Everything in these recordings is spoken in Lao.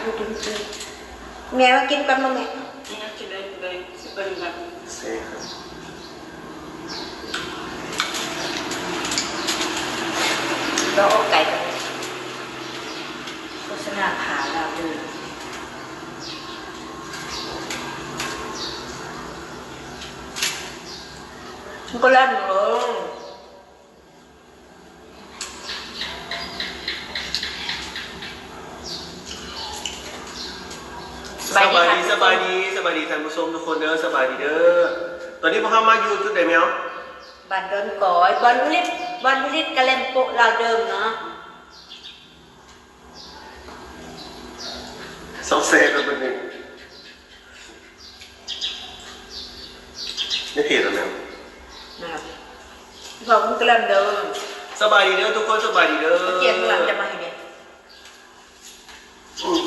ແມ່ມາກິນກ່ອນບໍ່ແມ່? ກິນເລີຍ ກິນເລີຍ ຊິເບິ່ງກ່ອນ. ລອອອກໄກກ່ອນ. ໂຄສະນາຜ້າລາວເດີ. ມັນກໍແລ່ນເລີຍ. ສະບາຍດີ ສະບາຍດີ ສະບາຍດີທ່ານຜູ້ຊົມທຸກຄົນເດີ ສະບາຍດີເດີ. ຕອນນີ້ພວກເຮົາມາຢູ່ຈຸດໃດແມວ? ບ້ານດອນກອຍ ບ່ອນຜະລິດ ບ່ອນຜະລິດກະແລັມໂປະລາວເດີມເນາະ. ຊອກແຊກັນເບິ່ງ. ໃນເພຈແລ້ວແມ່ນ ນັ້ນລະ ເວົ້າກັນກະແລັມເດີ. ສະບາຍດີເດີທຸກຄົນ ສະບາຍດີເດີ. ເຈຍນຫຼັງຈະມາໃຫ້ແດ່. ອືມ.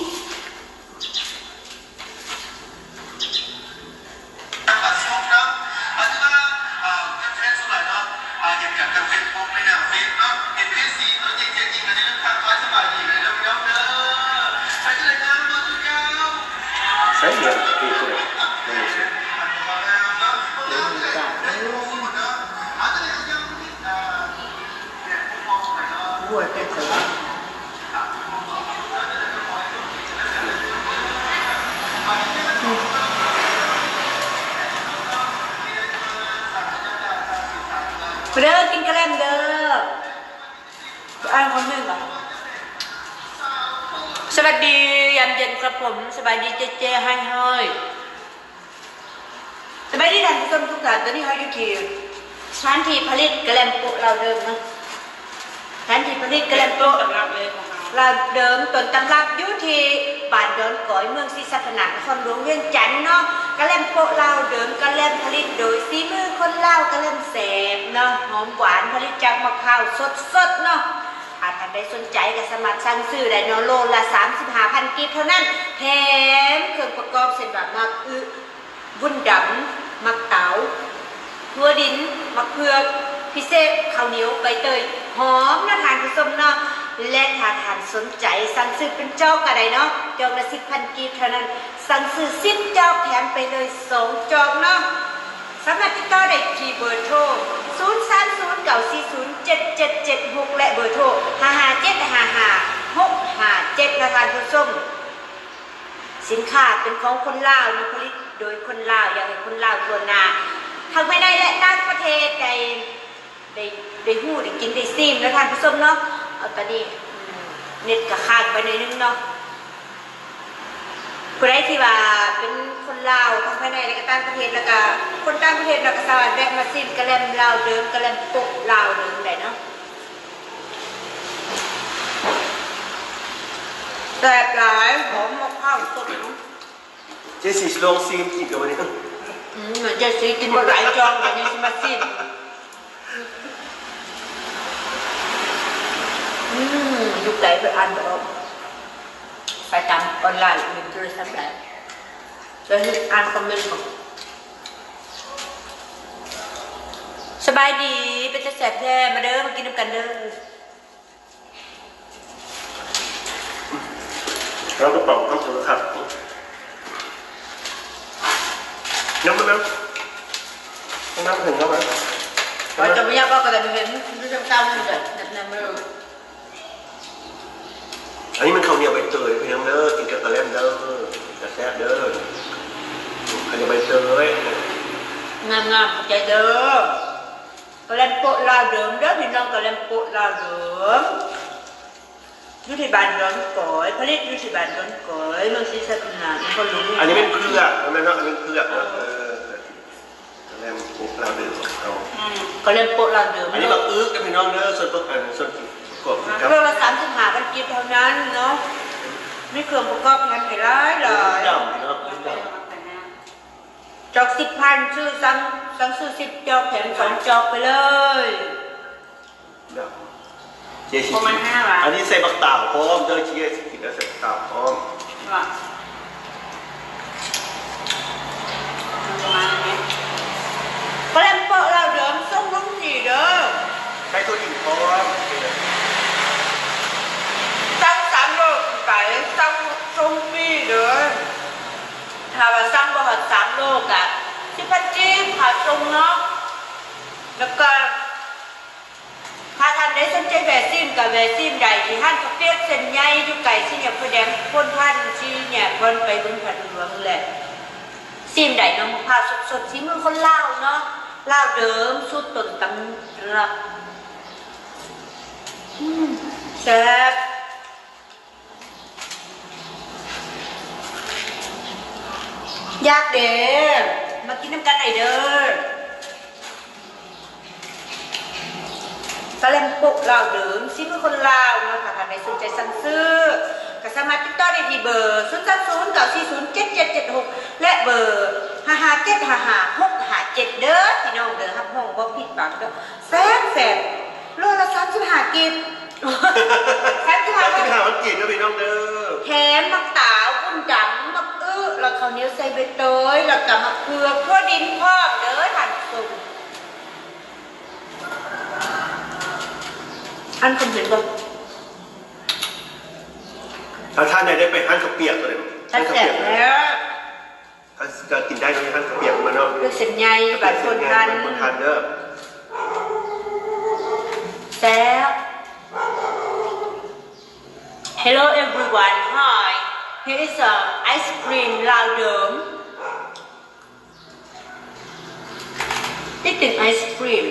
ມາເດີ ກິນກະແລັມເດີ. ອ່ານຄອມເມັນກ່ອນ. ສະຫວັດດີຍາມເຢັນຄັບຜົມ. ສະບາຍດີເຈ້ໆ ໄຮໆ. ສະບາຍດີທ່ານຜູ້ຊົມທຸກທ່ານ. ຕອນນີ້ເຮົາຢູ່ທີ່ສະຖານທີ່ຜະລິດກະແລັມໂປະລາວເດີມເນາະ. ສະຖານທີ່ຜະລິດກະແລັມໂປະລາວເດີມ ຕົ້ນຕຳລັບຢູ່ທີ່ບ້ານດອນກອຍ ເມືອງສີສັດຕະນາກ ນະຄອນຫຼວງວຽງຈັນເນາະ. ກະແລັມໂປະລາວເດີມ ກະແລັມຜະລິດໂດຍສີມືຄົນລາວ ກະແລັມແຊບເນາະ ຫອມຫວານ ຜະລິດຈາກມະພ້າວສົດໆເນາະ. ຖ້າທ່ານໃດສົນໃຈກໍສາມາດສັ່ງຊື້ໄດ້ເນາະ ໂລລະສາມສິບຫ້າພັນກີບເທົ່ານັ້ນ ແຖມເຄື່ອງປະກອບເຊັ່ນວ່າໝາກອຶ ວຸ່ນດຳ, ໝາກເຕົາ, ຖົ່ວດິນ, ໝາກເຜືອກ, ພິເສດ ເຂົ້າໜຽວ, ໃບເຕີຍ ຫອມເນາະທ່ານຜູ້ຊົມເນາະ. ແລະ ຖ້າທ່ານສົນໃຈສັ່ງຊື້ເປັນຈອກກໍໄດ້ເນາະ ຈອກລະສິບພັນກີບເທົ່ານັ້ນ. ສັ່ງຊື້ສິບຈອກແຖມໄປເລີຍສອງຈອກເນາະ. ສາມາດຕິດຕໍ່ໄດ້ທີ່ເບີໂທ ສູນສາມສູນ ເກົ້າສີ່ສູນ ເຈັດເຈັດເຈັດຫົກ ແລະ ເບີໂທ ຫ້າຫ້າເຈັດຫ້າຫ້າຫົກຫ້າເຈັດ ນະທ່ານຜູ້ຊົມ. ສິນຄ້າເປັນຂອງຄົນລາວເນາະ ຜະລິດໂດຍຄົນລາວ ຢາກໃຫ້ຄົນລາວທົ່ວໜ້າ ທັງພາຍໃນ ແລະ ຕ່າງປະເທດ ໄດ້ ໄດ້ ໄດ້ຮູ້ ໄດ້ກິນ ໄດ້ຊີມເນາະທ່ານຜູ້ຊົມເນາະ. ເອົາ ຕອນນີ້ ອືມ ເນັດກໍຄ້າງໄປໜ້ອຍໜຶ່ງເນາະ. ຜູ້ໃດທີ່ວ່າເປັນຄົນລາວ ທັງພາຍໃນ ແລະ ກໍຕ່າງປະເທດ ແລ້ວກໍຄົນຕ່າງປະເທດເນາະ ກໍສາມາດແວະມາຊີມກະແລັມລາວເດີມ ກະແລັມໂປະລາວເດີມໄດ້ເນາະ. ແຊບຫຼາຍ ຫອມໝາກພ້າວສົດ. ເຈສີຊິລອງຊີມກິນກັນມື້ນີ້. ອືມ ເຈສີກິນບໍ່ຫຼາຍຈອກ ບາດນີ້ຊິມາຊີມ. ອືມ ຢູ່ໄກເພິ່ນອ່ານບໍ່ອອກ ໄປຕາມອອນລາຍ ເບິ່ງໂທລະສັບໄດ້ ແລ້ວອ່ານຄອມເມັນ. ສະບາຍດີ ເປັນຕາແຊບແທ້ ມາເດີ ມາກິນນຳກັນເດີ. ເອົາກະເປົາ ເອົາໂທລະທັດ ຍັງບໍ່ນຳ ນຳເຖິງແລ້ວນະ ວ່າຈະບໍ່ຢາກເວົ້າກໍໄດ້ ບໍ່ເຫັນ ຢູ່ທາງກາງນີ້ແຫຼະ ແນະນຳເລີຍ. ອັນນີ້ມັນເຂົ້າໜຽວໃບເຕີຍ ພີ່ນ້ອງເດີ ກິນກັບກະແລັມເດີ ແຊບໆເດີ ເຂົ້າໜຽວໃບເຕີຍ ງາມໆ ຂອບໃຈເດີ. ກະແລັມໂປະລາວເດີມເດີພີ່ນ້ອງ ກະແລັມໂປະລາວເດີມ ຢູ່ທີ່ບ້ານດອນກອຍ ຜະລິດຢູ່ທີ່ບ້ານດອນກອຍ ເມືອງສີສັດຕະນາກ ນະຄອນຫຼວງວຽງຈັນ. ອັນນີ້ແມ່ນເຜືອກແມ່ນເນາະ ອັນນີ້ເຜືອກເນາະ. ເອີ ເອີ ກະແລັມໂປະລາວເດີມຂອງເຮົາ ອືມ ກະແລັມໂປະລາວເດີມ. ອັນນີ້ບັກອຶເດີພີ່ນ້ອງເດີ ສ່ວນປະກອບ ອັນ ສ່ວນປະກອບຄືກັນ ໂລລະສາມສິບຫ້າພັນກີບເທົ່ານັ້ນເນາະ ມີເຄື່ອງປະກອບແຖມໃຫ້ຫຼາຍໆ ດຳພີ່ນ້ອງ ດຳ. ຈອກສິບພັນ ຊື້ ສັ່ງ ສັ່ງຊື້ສິບຈອກແຖມສອງຈອກໄປເລີຍ. ເຈຊິ ປະມານຫ້າບາດ. ອັນນີ້ໃສ່ບັກຕາວພ້ອມເດີ ເຈຊິກິນແລ້ວໃສ່ບັກຕາວພ້ອມ. ປະມານນີ້ ກະແລັມໂປະລາວເດີມ ສົ່ງລົງທີ່ເດີ. ໃສ່ຖົ່ວດິນພ້ອມ. ສັ່ງສາມໂລຂຶ້ນໄປ ສັ່ງ ສົ່ງຟຣີເດີ. ຖ້າວ່າສັ່ງບໍ່ຮອດສາມໂລກະສິບພັນກີບຄ່າສົ່ງເນາະ. ແລ້ວກະຖ້າທ່ານໃດສົນໃຈແວ່ຊີມກະແວ່ຊີມໄດ້ທີ່ຮ້ານເຂົ້າປຽກເສັ້ນໃຫຍ່ ຢູ່ໃກ້ສີ່ແຍກໄຟແດງໂພນພັນ ສີ່ແຍກບ່ອນໄປບຶງທາດຫຼວງແຫຼະ. ຊີມໄດ້ເນາະ ໝາກພ້າວສົດໆ ສີມືຄົນລາວເນາະ ລາວເດີມ ສູດຕົ້ນຕຳລັບ. ອືມ ແຊບ. ຢາກເດ້ ມາກິນນຳກັນໄດ້ເດີ. ກະແລັມໂປະລາວເດີມ ສີມືຄົນລາວເນາະ. ຖ້າທ່ານໃດສົນໃຈສັ່ງຊື້ ກໍສາມາດຕິດຕໍ່ໄດ້ທີ່ເບີ ສູນສາມສູນ ເກົ້າສີ່ສູນ ເຈັດເຈັດເຈັດຫົກ ແລະ ເບີ ຫ້າຫ້າເຈັດຫ້າຫ້າຫົກຫ້າເຈັດ ເດີພີ່ນ້ອງເດີ. ຮັບຮອງບໍ່ຜິດຫວັງເດີ. ແຊບໆ ໂລລະສາມສິບຫ້າກີບ ສາມສິບຫ້າ ສາມສິບຫ້າພັນກີບເດີພີ່ນ້ອງເດີ. ແຖມໝາກຕາວ, ວຸ້ນດຳ, ໝາກອຶ ແລ້ວເຂົ້າໜຽວໃສ່ໃບເຕີຍ ແລ້ວກະໝາກເຜືອກ, ຖົ່ວດິນພ້ອມເດີທ່ານຜູ້ຊົມ. ອ່ານຄອມເມັນບໍ່? ຖ້າທ່ານໃດໄດ້ໄປຮ້ານເຂົ້າປຽກກໍໄດ້ ຮ້ານເຂົ້າປຽກ ແຊບແລ້ວ. ກໍ ກໍກິນໄດ້ເນາະ ຮ້ານເຂົ້າປຽກມາເນາະ ເປັນເສັ້ນໃຫຍ່ ເປັນເສັ້ນໃຫຍ່ ບ້ານໂພນທັນ ບ້ານໂພນທັນເດີ. ແຊບ. Hello everyone, hi. Here is a ice cream ລາວເດີມ. Eating ice cream.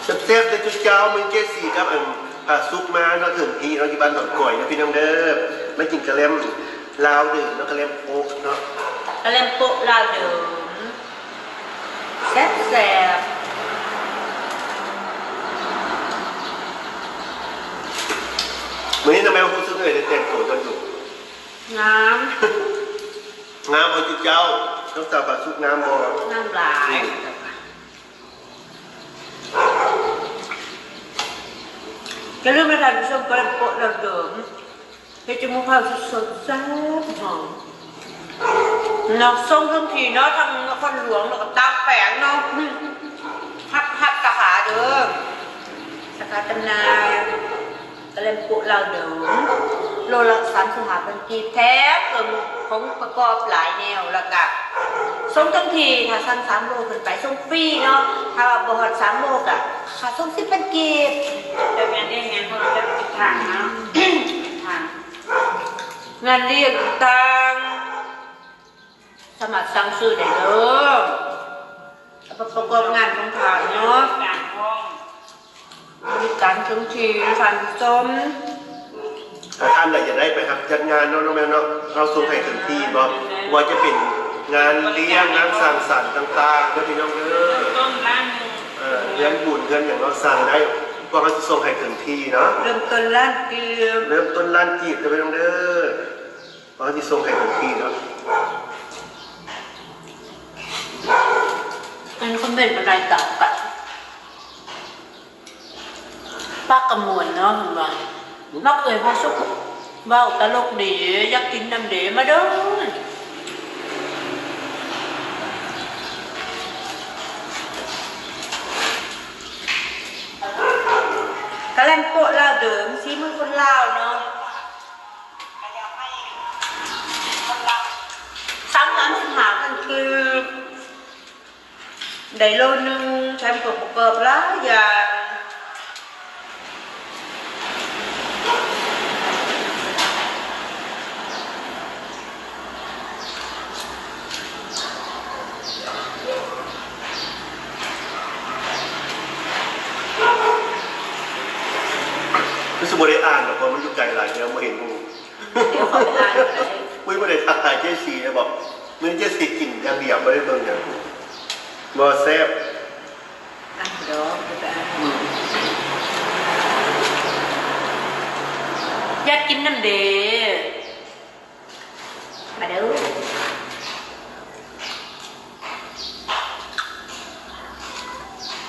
ແຊບໆເດີຈຸເຈົ້າ. ມື້ນີ້ເຈສີກັບອັນ ພາສຸກມາເນາະ ເຖິງທີ່ເນາະ ຢູ່ບ້ານດອນກ້ອຍເນາະ ພີ່ນ້ອງເດີ. ມາກິນກະແລັມລາວເດີມເນາະ ກະແລັມໂປະເນາະ ກະແລັມໂປະລາວເດີມ ແຊບໆ. ມື້ນີ້ນ້ອງແມວຮູ້ສຶກເອີຍ ໄດ້ແຕ່ງໂຕຈົນດຸ ງາມ ງາມບໍ່ຈຸເຈົ້າ? ນ້ອງສາວພາສຸກງາມບໍ່? ງາມຫຼາຍ. ອືມ ຢ່າລືມນະທ່ານຜູ້ຊົມ ກະແລັມໂປະລາວເດີມ ເຮັດຈາກໝາກພ້າວສົດໆ ແຊບຫອມເນາະ. ສົ່ງເຖິງທີ່ເນາະ ທັງນະຄອນຫຼວງ ແລ້ວກໍຕ່າງແຂວງເນາະ. ຮັບ ຮັບສາຂາເດີ ສາຂາຈຳໜ່າຍ. ກະແລັມໂປະລາວເດີມ ໂລລະສາມສິບຫ້າພັນກີບ ແຖມເພີ່ມຂອງປະກອບຫຼາຍແນວ ແລ້ວກະສົ່ງເຖິງທີ່. ຖ້າສັ່ງສາມໂລຂຶ້ນໄປ ສົ່ງຟຣີເນາະ. ຖ້າວ່າບໍ່ຮອດສາມໂລກະຄ່າສົ່ງສິບພັນກີບ. ແຕ່ແມ່ນເດ້ງານເພິ່ນຈະຕິດທາງເນາະ ຕິດທາງ ງານລ້ຽງຕ່າງໆ ສາມາດສັ່ງຊື້ໄດ້ເດີ ເອົາໄປປະກອບງານຂອງທ່ານເນາະ. ບໍລິການເຖິງທີ່ນະທ່ານຜູ້ຊົມ. ຖ້າທ່ານໃດຢາກໄດ້ໄປຮັບຈັດງານເນາະ ນ້ອງແມວເນາະ ເຮົາສົ່ງໃຫ້ເຖິງທີ່ເນາະ. ບໍ່ວ່າຈະເປັນງານລ້ຽງ ງານສັງສັນຕ່າງໆເດີພີ່ນ້ອງເດີ. ເອີ ເຮືອນບຸນເຮືອນຫຍັງເນາະ ສັ່ງໄດ້ ພວກເຮົາຊິສົ່ງໃຫ້ເຖິງທີ່ເນາະ. ເລີ່ມຕົ້ນລ້ານກີບ ເລີ່ມຕົ້ນລ້ານກີບເດີພີ່ນ້ອງເດີ. ເຮົາຊິສົ່ງໃຫ້ເຖິງທີ່ເນາະ. ອັນຄອມເມັນປານໃດຕາມກັນ ປາກກະມ່ວນເນາະ ເພິ່ນວ່າ ມັກເອີຍພາສຸກ ເວົ້າຕະຫຼົກດີ ຢາກກິນນຳເດ ມາເດີ. ກະແລັມໂປະລາວເດີມ ສີມືຄົນລາວເນາະ. ສາມສິບຫ້າພັນກີບ ໄດ້ໂລໜຶ່ງ ແຖມເຄື່ອງປະກອບຫຼາຍຢ່າງ. ຄືຊິບໍ່ໄດ້ອ່ານດອກ ເພາະມັນຢູ່ໄກຫຼາຍ ແລ້ວບໍ່ເຫັນຮູບ. ດຽວເຂົ້າໄປອ່ານກໍໄດ້. ອຸ້ຍ ບໍ່ໄດ້ທັກທາຍເຈຊີເລີຍບໍ? ມື້ນີ້ເຈຊີກິນຢ່າງດຽວ ບໍ່ໄດ້ເບິ່ງຫຍັງ. ບໍ່ແຊບ. ອ່ານດອກ ບໍ່ໄດ້ອ່ານ. ອືມ. ຢາກກິນນຳເດ. ມາເດີ.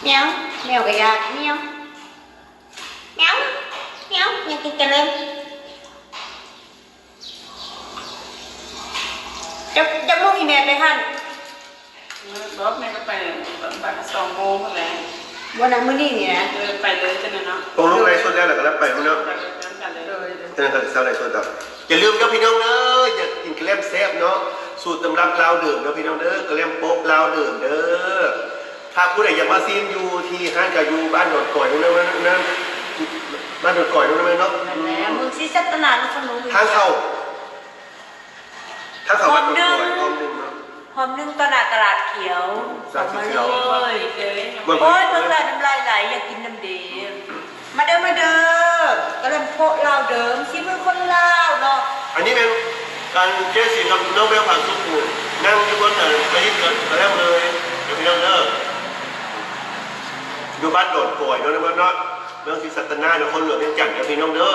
ແມວ ແມວກໍຢາກ ແມວ ແມວ ແມວ ຢາກກິນກະເລີມ. ຈັກ ຈັກໂມງອີ່ແມ່ໄປຫັ້ນ? ເອີ ບອກແມ່ກໍໄປ ປະມານສອງໂມງພຸ້ນແຫຼະ. ບໍ່ນະ ມື້ນີ້ນີ້ນະ? ເອີ ໄປເລີຍຈັ່ງນັ້ນເນາະ. ໂອ້ ລົງໄລສົດແລ້ວ ແລ້ວກໍໄປພຸ້ນເນາະ. ໄປເລີຍ ໄປນຳກັນເລີຍ. ໂດຍ ໂດຍ. ເທື່ອນັ້ນກໍເຊົາໄດ້ໂຊດອກ. ຢ່າລືມເດີພີ່ນ້ອງເດີ ຢາກກິນກະແລັມແຊບເນາະ ສູດຕຳລັບລາວເດີມເດີພີ່ນ້ອງເດີ ກະແລັມໂປະລາວເດີມເດີ. ຖ້າຜູ້ໃດຢາກມາຊີມຢູ່ທີ່ຮ້ານກະຢູ່ບ້ານດອນກອຍນັ້ນນະ ບ້ານດອນກອຍນັ້ນນະເນາະ ແມ່ນແລ້ວ ເມືອງສີສັດຕະນາ ນະຄອນຫຼວງວຽງຈັນ ທາງເຂົ້າ ທາງເຂົ້າບ້ານດອນກອຍ ຫ້ອມໜຶ່ງເນາະ ຫ້ອມໜຶ່ງຕໍ່ໜ້າຕະຫຼາດຂຽວ ຕະຫຼາດຂຽວ ເຂົ້າມາເລີຍ. ໂອ້ຍ ເບິ່ງແລ້ວນ້ຳລາຍໄຫຼ ຢາກກິນນຳເດ. ມາເດີ ມາເດີ ກະແລັມໂປະລາວເດີມ ສີມືຄົນລາວເນາະ. ອັນນີ້ແມ່ນ ອັນ ເຈ້ສີກັບນ້ອງແມວ ຜາສຸກ ນັ່ງຢູ່ບ່ອນ ອັນ ຜະລິດກະແລັມເລີຍເດີພີ່ນ້ອງເດີ ຢູ່ບ້ານດອນກອຍເນາະ ເນາະ ເມືອງສີສັດຕະນາ ນະຄອນຫຼວງວຽງຈັນເດີພີ່ນ້ອງເດີ.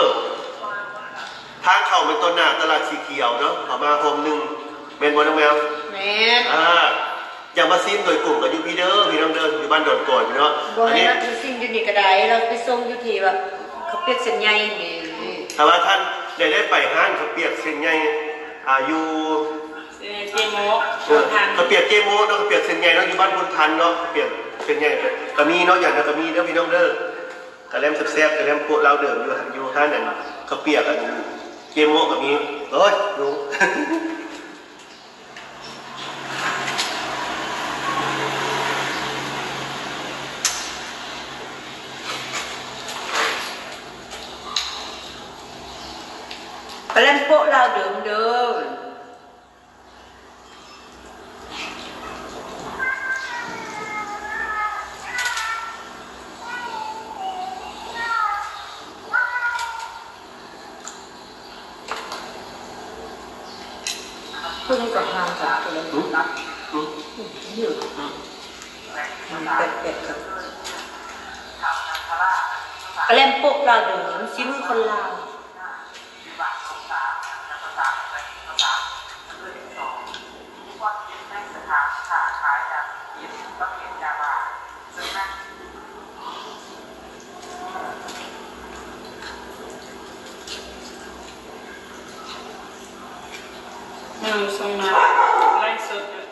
ທາງເຂົ້າແມ່ນຕໍ່ໜ້າຕະຫຼາດສີຂຽວເນາະ ເຂົ້າມາໂຮມໜຶ່ງ ແມ່ນບໍ່ນ້ອງແມວ? ແມ່ນ. ອ່າ ຢາກມາຊີມໂດຍກົງກໍຢູ່ພີ້ເດີພີ່ນ້ອງເດີ ຢູ່ບ້ານດອນກອຍເນາະ. ບໍ່ໃຫ້ ອັນນີ້ ມາຊື້ຊີ້ນຢູ່ນີ້ກໍໄດ້ ລາວໄປສົ່ງຢູ່ທີ່ວ່າເຂົ້າປຽກເສັ້ນໃຫຍ່ນີ້. ຖ້າວ່າທ່ານໃດໄດ້ໄປຮ້ານເຂົ້າປຽກເສັ້ນໃຫຍ່ ອ່າ ຢູ່ ເອີ ເຈໂມະ ເອີ ເຂົ້າປຽກເຈໂມະເນາະ ເຂົ້າປຽກເສັ້ນໃຫຍ່ເນາະ ຢູ່ບ້ານໂພນທັນເນາະ ເຂົ້າປຽກເສັ້ນໃຫຍ່ກໍມີເນາະ ຢ່າງນັ້ນກໍມີເດີພີ່ນ້ອງເດີ. ກະແລັມແຊບໆ ກະແລັມໂປະລາວເດີມ ຢູ່ ຢູ່ຮ້ານ ອັນ ເຂົ້າປຽກ ອັນ ເຈໂມະກໍມີ. ໂອ້ຍ ຍຸງ. ກະແລັມໂປະລາວເດີມເດີ. ຕົວນີ້ກໍຫ່າງກັນ ຕົວນີ້ ອືມ ອືມ ມັນແປກໆ ກັນ. ກະແລັມໂປະລາວເດີມ ສີມືຄົນລາວ. ເອີ ສົ່ງມາໄລຟ໌ສົດຢູ່.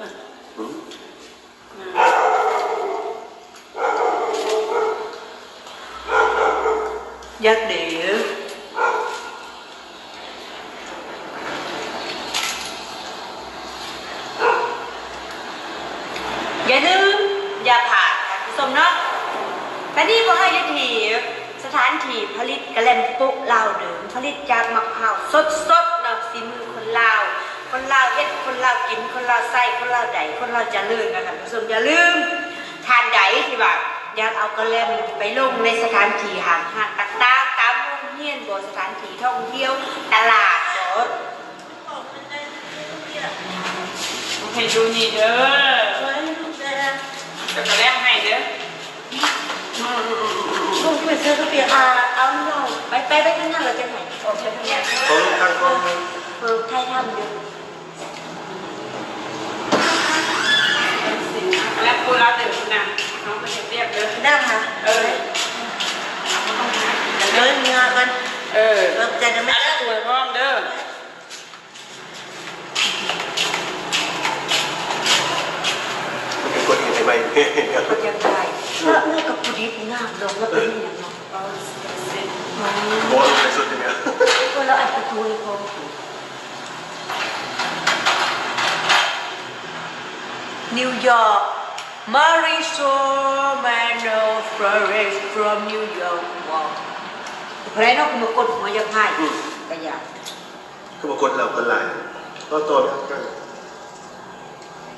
ຢາກເດ ຢ່າລືມ ຢ່າພາດ ທ່ານຜູ້ຊົມເນາະ ຕອນນີ້ພວກເຮົາຢູ່ທີ່ສະຖານທີ່ຜະລິດກະແລັມໂປະລາວເດີມ ຜະລິດຈາກມະພ້າວສົດໆ ເນາະ ສີມືຄົນລາວ. ຄົນລາວເຮັດ ຄົນລາວກິນ ຄົນລາວໃຊ້ ຄົນລາວໄດ້ ຄົນລາວຈະເລີນນະທ່ານຜູ້ຊົມ. ຢ່າລືມ ທ່ານໃດທີ່ວ່າຢາກເອົາກະແລັມໄປລົງໃນສະຖານທີ່ຫ້າງຮ້ານຕ່າງໆ ຕາມໂຮງຮຽນບໍ ສະຖານທີ່ທ່ອງທ່ຽວ ຕະຫຼາດບໍ ໃຫ້ດູນີ້ເດີ ເອົາກະແລັມໃຫ້ເດີ. ອືມໆໆໆ ເອົາ ໄປ ໄປ ໄປທາງນັ້ນລະຈັ່ງໃຫ້ ອອກໄປທາງນັ້ນ ຂອງທາງກ້ອງ ເອີ ຖ່າຍທຳຢູ່ ແລັບໂກລາເດີນນະ ເຮົາໄປເຮັດວຽກເດີ ນະ ເອີ ເດີນເມືອກ່ອນ ເອີ ຂອບໃຈນະ ແມ່ ອັນນັ້ນສວຍພ້ອມເດີ. ມັນເປັນກົດເຮັດໃຫ້ໄວ ເຮັດຫຍັງກໍໄດ້ ອືມ ເອີ ເອີ ກໍຜູ້ດີງາມດອກ ແລ້ວເປັນອີ່ຫຍັງເນາະ ບໍ່ໄດ້ໃສ່ຊຸດນີ້ແມ່ ເອີ ແລ້ວອັນປະຕູນີ້ພໍ New York Marisol Manor Flores from New York ບໍ່ ຜູ້ໃດເນາະ ຄືມາກົດຫົວຢາກຫາຍ ອືມ ກະຢາກ ຄືບໍ່ກົດເຫຼົ້າກັນຫຼາຍ ຕໍ່ຕໍ່ນະ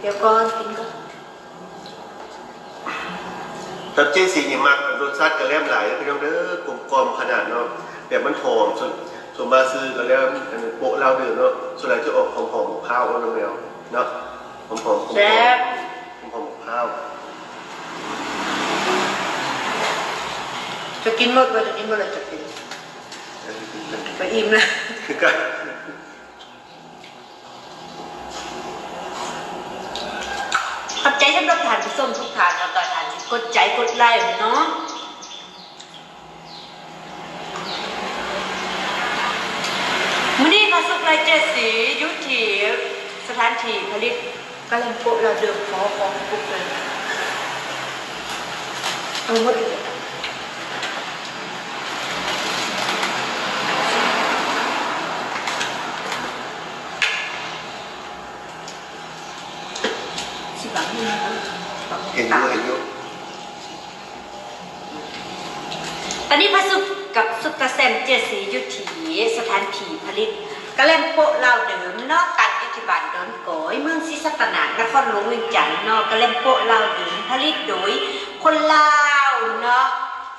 ດຽວກ່ອນ ກິນກ່ອນ ແບບເຈ້ສີນີ້ມັກລົດຊາດກະແລັມຫຼາຍເດີພີ່ນ້ອງເດີ ກົມກ່ອມຂະໜາດເນາະ ແບບມັນຫອມ ສ່ວນ ສ່ວນມາກຊື້ກະແລັມ ອັນໂປະລາວເດີມເນາະ ສ່ວນຫຼາຍຈະອອກຫອມໆ ໝາກພ້າວເນາະ ແມ່ນບໍ່ເນາະ ຫອມໆ ແຊບ ຫອມໆ ໝາກພ້າວ ຈະກິນໝົດບໍ່ ຈະກິນໝົດແລ້ວຈະກິນ ກະອີ່ມແລ້ວ ຄືກັນ. ຂອບໃຈສຳລັບທ່ານຜູ້ຊົມທຸກທ່ານເນາະ ກໍທ່ານທີ່ກົດໃຈກົດໄລເນາະ ມື້ນີ້ພາສຸກ ແລະ ເຈ້ສີຢູ່ທີ່ສະຖານທີ່ຜະລິດກະແລັມໂປະລາວເດີມ ຂໍຂອບຄຸນເລີຍ ເອົາໝົດເລີຍ. ແຊມເຈຍສີຢູ່ທີ່ສະຖານທີ່ຜະລິດກະແລັມໂປະລາວເດີມເນາະ, ຕັ້ງຢູ່ທີ່ບ້ານດອນກອຍ ເມືອງສີສັດຕະນາກ ນະຄອນຫຼວງວຽງຈັນເນາະ. ກະແລັມໂປະລາວເດີມ ຜະລິດໂດຍຄົນລາວເນາະ.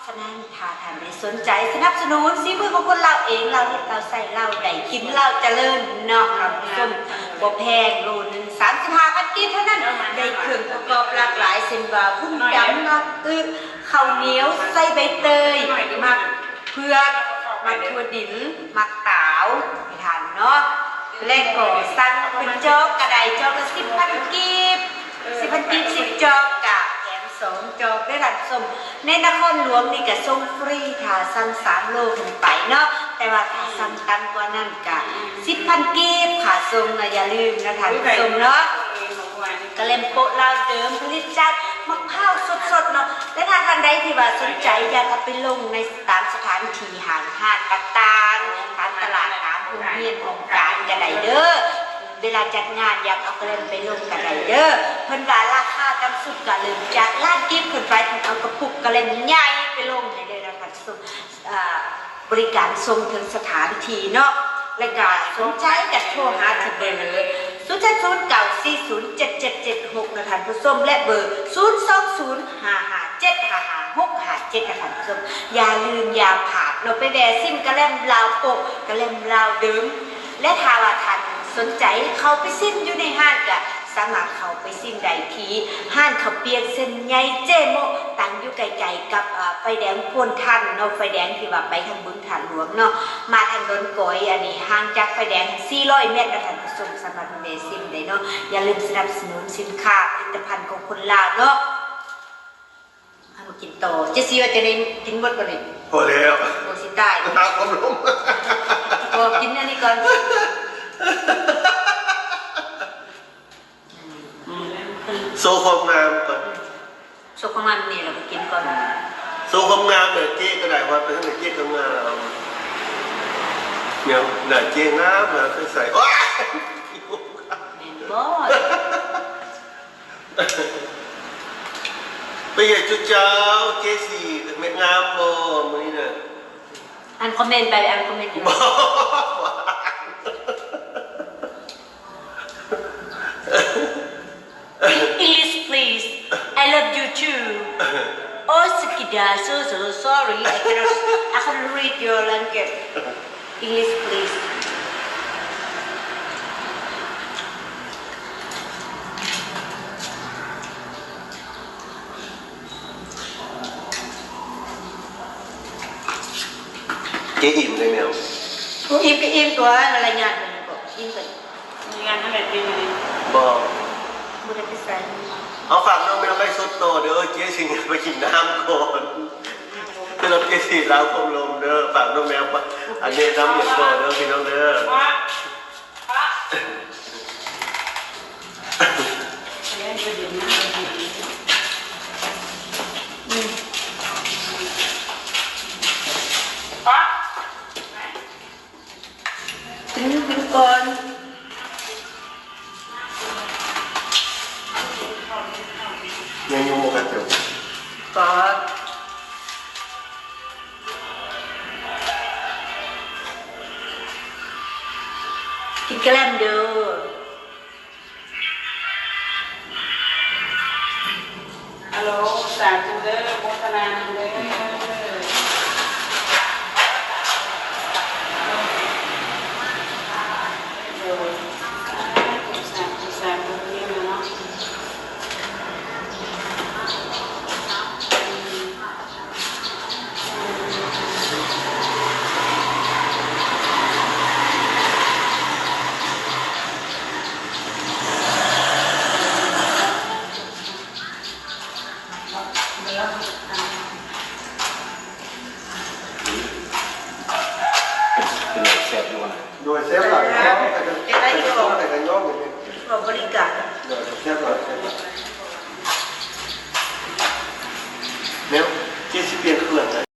ສະນັ້ນ ຖ້າທ່ານໃດສົນໃຈສະໜັບສະໜູນສີມືຂອງຄົນລາວເອງ, ລາວເຮັດ ລາວໃຊ້, ລາວໄດ້ກິນ, ລາວຈະເລີນເນາະ ທ່ານຜູ້ຊົມ. ບໍ່ແພງ, ໂລໜຶ່ງສາມສິບຫ້າພັນກີບເທົ່ານັ້ນ. ໄດ້ເຄື່ອງປະກອບຫຼາກຫຼາຍ ເຊັ່ນວ່າ ວຸ້ນດຳ, ໝາກອຶ, ເຂົ້າໜຽວ, ໄສ້ໃບເຕີຍ, ໝາກເຜືອກ, ໝາກຖົ່ວດິນ, ໝາກຕາວ ໃຫ້ທ່ານເນາະ. ແລະກໍສັ່ງເປັນຈອກກະໄດ້, ຈອກລະສິບພັນກີບ, ສິບພັນກີບ ສິບຈອກກະແຖມສອງຈອກເດີທ່ານຜູ້ຊົມ. ໃນນະຄອນຫຼວງນີ້ກະສົ່ງຟຣີ ຖ້າສັ່ງສາມໂລຂຶ້ນໄປເນາະ, ແຕ່ວ່າຖ້າສັ່ງຕ່ຳກວ່ານັ້ນກະສິບພັນກີບຄ່າສົ່ງເນາະ. ຢ່າລືມນະທ່ານຜູ້ຊົມເນາະ. ກະແລັມໂປະລາວເດີມ ຜະລິດຈາກມະພ້າວສົດໆເນາະ. ແລະຖ້າທ່ານໃດທີ່ວ່າສົນໃຈຢາກເອົາໄປລົງໃນຕາມສະຖານທີ່ຫ້າງຮ້ານຕ່າງໆ, ຕາມຕະຫຼາດ, ຕາມໂຮງຮຽນຫ້ອງການກະໄດ້ເດີ. ເວລາຈັດງານຢາກເອົາກະແລັມໄປລົງກະໄດ້ເດີ. ເພິ່ນວ່າລາຄາຕ່ຳສຸດກະເລີ່ມຈາກລ້ານກີບຂຶ້ນໄປ, ເພິ່ນເອົາກະປຸກກະແລັມໃຫຍ່ໄປລົງໃຫ້ເລີຍນະທ່ານຜູ້ຊົມ. ອ່າ ບໍລິການສົ່ງເຖິງສະຖານທີ່ເນາະ. ແລະກະສົນໃຈກະໂທຫາທີ່ເບີ ສູນເຈັດສູນເກົ້າສີ່ສູນເຈັດເຈັດເຈັດຫົກນະທ່ານຜູ້ຊົມ ແລະເບີ ສູນສອງສູນຫ້າຫ້າເຈັດຫ້າຫ້າຫົກຫ້າເຈັດນະທ່ານຜູ້ຊົມ. ຢ່າລືມຢ່າພາດເນາະ, ໄປແວ່ຊິມກະແລັມລາວໂປະ ກະແລັມລາວເດີມ. ແລະຖ້າວ່າທ່ານສົນໃຈເຂົ້າໄປຊິມຢູ່ໃນຮ້ານ ກະສາມາດເຂົ້າໄປຊິມໄດ້ທີ່ຮ້ານເຂົ້າປຽກເສັ້ນໃຫຍ່ເຈໂມະ ຕັ້ງຢູ່ໃກ້ໆກັບ ເອີ ໄຟແດງໂພນທັນເນາະ, ໄຟແດງທີ່ວ່າໄປທາງບຶງທາດຫຼວງເນາະ. ມາທາງດອນກອຍ ອັນນີ້ຫ່າງຈາກໄຟແດງສີ່ຮ້ອຍແມັດນະທ່ານຜູ້ຊົມ, ສາມາດມາແວ່ຊິມໄດ້ເນາະ. ຢ່າລືມສະໜັບສະໜູນສິນຄ້າຜະລິດຕະພັນຂອງຄົນລາວເນາະ. ເຮົາມາກິນຕໍ່. ເຈສີວ່າຈະໄດ້ກິນໝົດບໍ່ນີ້? ພໍແລ້ວ. ໂອ້ ຊິຕາຍ. ຫາຄວາມລົມ. ບໍ່ ກິນອັນນີ້ກ່ອນ. ອືມ ໂຊຄວາມງາມກ່ອນ. ໂຊຄວາມງາມນີ້ແລ້ວກໍກິນກ່ອນ. ໂຊຄວາມງາມແບບເຈ້ກໍໄດ້, ວ່າໄປທາງໃດເຈ້ກໍງາມ. ແນວໜ້າເຈ້ງາມນະ, ໃສ່ ໂອ້ຍ ແມ່ນບໍ່? ໄປເຮັດຈຸເຈົ້າ ເຈສີ ແມ່ນງາມບໍ່ມື້ນີ້ນະ? ອ່ານຄອມເມັນໄປ, ອ່ານຄອມເມັນຢູ່. English please, I love you too. Oh, Sakida, so, so sorry, I cannot, I can't read your language. English please. ເຈ້ອີ່ມເລີຍແມວ. ອີ່ມກໍອີ່ມຕົວະ, ລະຍາດມັນກໍອີ່ມກໍ ມີງານທຳແບບນີ້. ບໍ່ ບໍ່ໄດ້ໄປໃສ. ເອົາ ຝາກນ້ອງແມວໄລຟ໌ສົດຕໍ່ເດີ, ເຈ້ຊິໄປກິນນ້ຳກ່ອນ. ສຳລັບເຈສີລາວຄົມລົມເດີ, ຝາກນ້ອງແມວ ອັນແນະນຳຫຍັງຕໍ່ເດີພີ່ນ້ອງເດີ. ກິນ ກິນກ່ອນ. ຍັງຢູ່ບໍ່ຄັນເຈົ້າ? ກໍ ກິນກະແລັມເດີ. ອາໂລ ສາທຸເດີ, ໂມທະນານຳເດີ. ໂດຍ ສາທຸ ສາທຸ ສາທຸ ເນາະ. ເປັນໄງ ແຊບຢູ່ບໍ່ນະ? ໂດຍ ແຊບຫຼາຍ. ເຮັດໄດ້ຢູ່ ເຮັດໄດ້ຢູ່ ເຮັດໄດ້ຢູ່ ເຮັດໄດ້ຢູ່. ບໍລິການ ໂດຍ ແຊບຫຼາຍ ແຊບຫຼາຍ. ແນວ ເຈຊິປ່ຽນເຄື່ອງ.